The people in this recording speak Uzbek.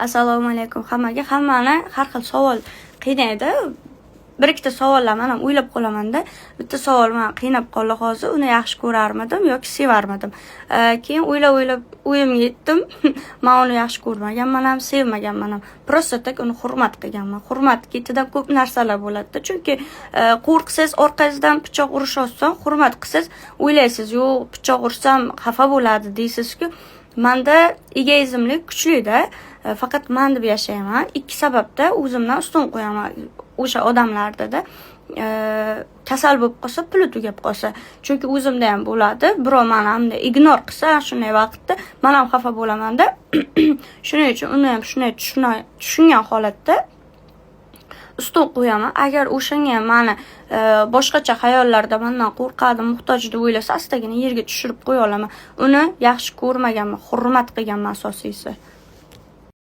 Assalomu alaykum hammaga. Hammani har xil savol qiynaydi. Bir ikkita savollar man ham o'ylab qolamanda. Bitta savol mani qiynab qoldi hozir. Uni yaxshi ko'rarmidim yoki sevarmidim? Keyin o'ylab o'ylab o'yimga yetdim. Man uni yaxshi ko'rmaganman ham, sevmaganman ham. Просто так uni hurmat qilganman. Hurmat ketidan ko'p narsalar bo'ladi-da. Chunki qo'rqsangiz, orqangizdan pichoq urish oson, hurmat qilsangiz, o'ylaysiz, yo'q, pichoq ursam xafa bo'ladi deysizku. Manda egoizmlik kuchlida, faqat man deb yashayman. Ikki sababda o'zimdan ustun qo'yaman o'sha odamlardada. Kasal bo'lib qolsa, puli tugab qolsa. Chunki o'zimda ham bo'ladi. Birov mani bunday игнор qilsa, shunday vaqtda man ham xafa bo'lamanda. Shuning uchun uni ham shunday tushungan holatda ustun qo'yaman. Agar o'shanga ham mani boshqacha xayollarda mandan qo'rqadi, muhtoj deb o'ylasa, astagina yerga tushirib qo'ya olaman. Uni yaxshi ko'rmaganman, hurmat qilganman asosiysi.